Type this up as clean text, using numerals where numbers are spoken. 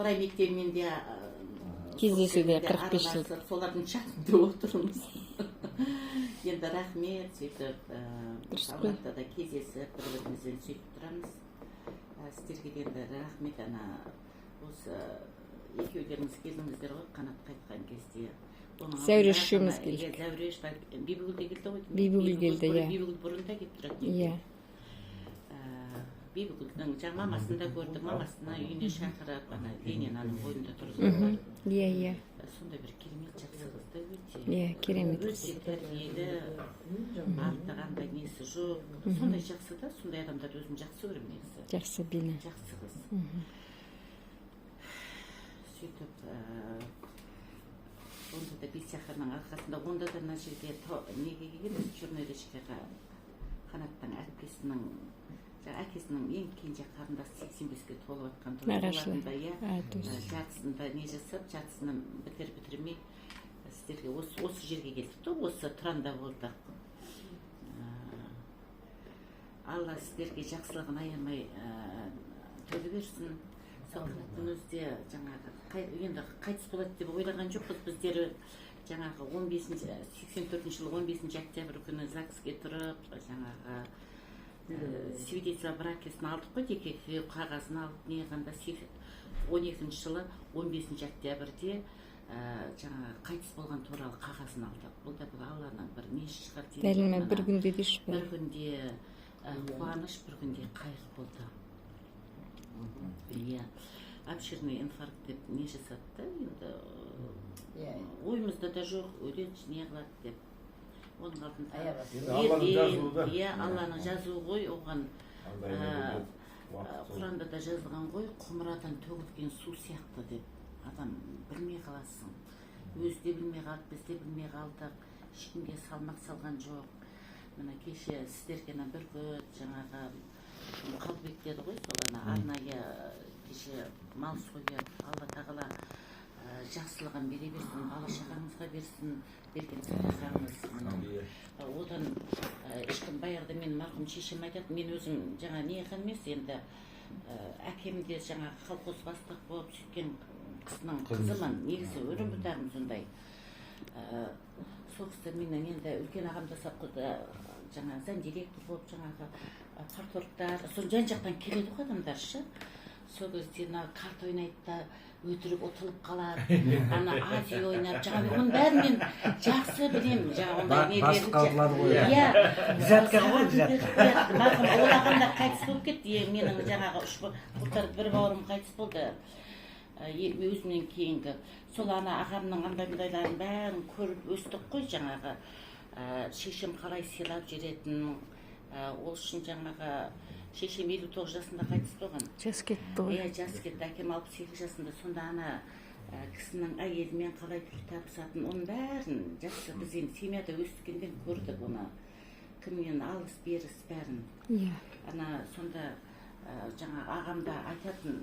Ыбырай мектебімен де Кездесуде сол жерде 45 жыл. Араласып, солардың чатында отырмыз енді. Рахмет, сөйтіп Дұрыс қой. Алматыда да кездесіп, бір бірімізбен сөйтіп тұрамыз. Сіздерге де енді рахмет, ана осы екеулеріңіз келдіңіздер ғой Қанат қайтқан кезде. Оның алдында Зәуреш үшеуміз ана, келдік. Иә, Зәуреш, Бибігүл де келді ғой. Бибігүл келді, иә. Бибігүл бұрын да келіп тұратын. Иә. Бибігүлдің жаңа мамасын да көрдік, мамасына үйіне шақырып, ана Ленинаның бойында тұрғызып. иә иә Сондай бір керемет жақсы қыз да өте. Иә, керемет қыз. Өте тәрбиелі, артық андай несі жоқ, сондай жақсы да. Сондай адамдарды өзім жақсы көремін негізі. Жақсы, Бина. Жақсы қыз. Сөйтіп онда да Бейсақаның арқасында, онда да мына жерге неге келгенбіз, Черная речкаға, Қанаттың әпкесінің, жаңа әкесінің ең кенже қарындасы 85-ке толып жатқан той Нағашылар. болатын да, иә. А, дұрыс. Жартысында не жасап, жартысынан бітер бітірмей сіздерге осы жерге келдік та, осы Тұранда болдық. Алла сіздерге жақсылығын аямай төге берсін. Сол Қанаттың өзі де жаңағы енді қайтыс болады деп ойлаған жоқпыз біздер. Жаңағы 15-, 84-жылы 15 октябрь күні ЗАГСке тұрып, жаңағы свидетельство о браке сін алдық қой, жеке қағазын алып не қылғанда, 12-жылы 15 октябрьде жаңағы қайтыс болған туралы қағазын алдық. Бұл да бір Алланың бір несі шығар деймін. Дәл Мына бір күнде дейсіз бе? Бір күнде қуаныш, бір күнде қайғы болды, иә. Обширный инфаркт деп не жасады да енді. Иә. Ойымызда да жоқ, өледі, не қылады деп оның алдында. Аяқ асты. Енді Алланың жазуы да. Иә, Алланың жазуы ғой оған. Андай уақыт сол. Құранда да жазылған ғой, құмырадан төгілген су сияқты деп, адам білмей қаласың. Өзі де білмей қалды, біз де білмей қалдық, ешкімге салмақ салған жоқ. Мына кеше сіздерге ана Бүркіт, жаңағы Қалдыбек деді ғой, сол ана арнайы кеше мал сойып. Алла тағала жақсылығын бере берсін, бала шағаңызға берсін, берген садақаңыз мына. Иә. Одан ешкім, баяғыда мен марқұм шешем айтады, мен өзім жаңа не қылған емес енді, әкем де жаңағы колхоз бастық болып сөйткен кісінің қызымын негізі, үрім бұтағым сондай. Сол кісі менің енді үлкен ағам да совхозда жаңағы зам директор болып, жаңағы парторгтар, сол жан жақтан келеді ғой адамдар ше. Сол кезде мына карта ойнайды да, өтірік ұтылып қалады, ана азия ойнап, жаңағы оның бәрін мен жақсы білемін, жаңағы ондай нелерін. Бастыққа ұтылады ғой. Иә. Взятка ғой, взятка. Иә, марқұм ол ағам да қайтыс болып кетті. Иә, менің жаңағы үш былтыр бір бауырым қайтыс болды, өзімнен кейінгі. Сол ана ағамның андай мындайларын бәрін көріп өстік қой жаңағы. Шешем қалай сыйлап жүретін, ол үшін жаңағы шешем 59 жасында қайтыс болған. Жас кетті ғой. Иә, жас кетті. Әкем 68 жасында. Сонда ана кісінің әйелімен қалай тіл табысатын, оның бәрін жақсы біз енді семьяда өскеннен көрдік оны, кіммен алыс беріс бәрін. Иә. Ана сонда жаңағы ағам да айтатын.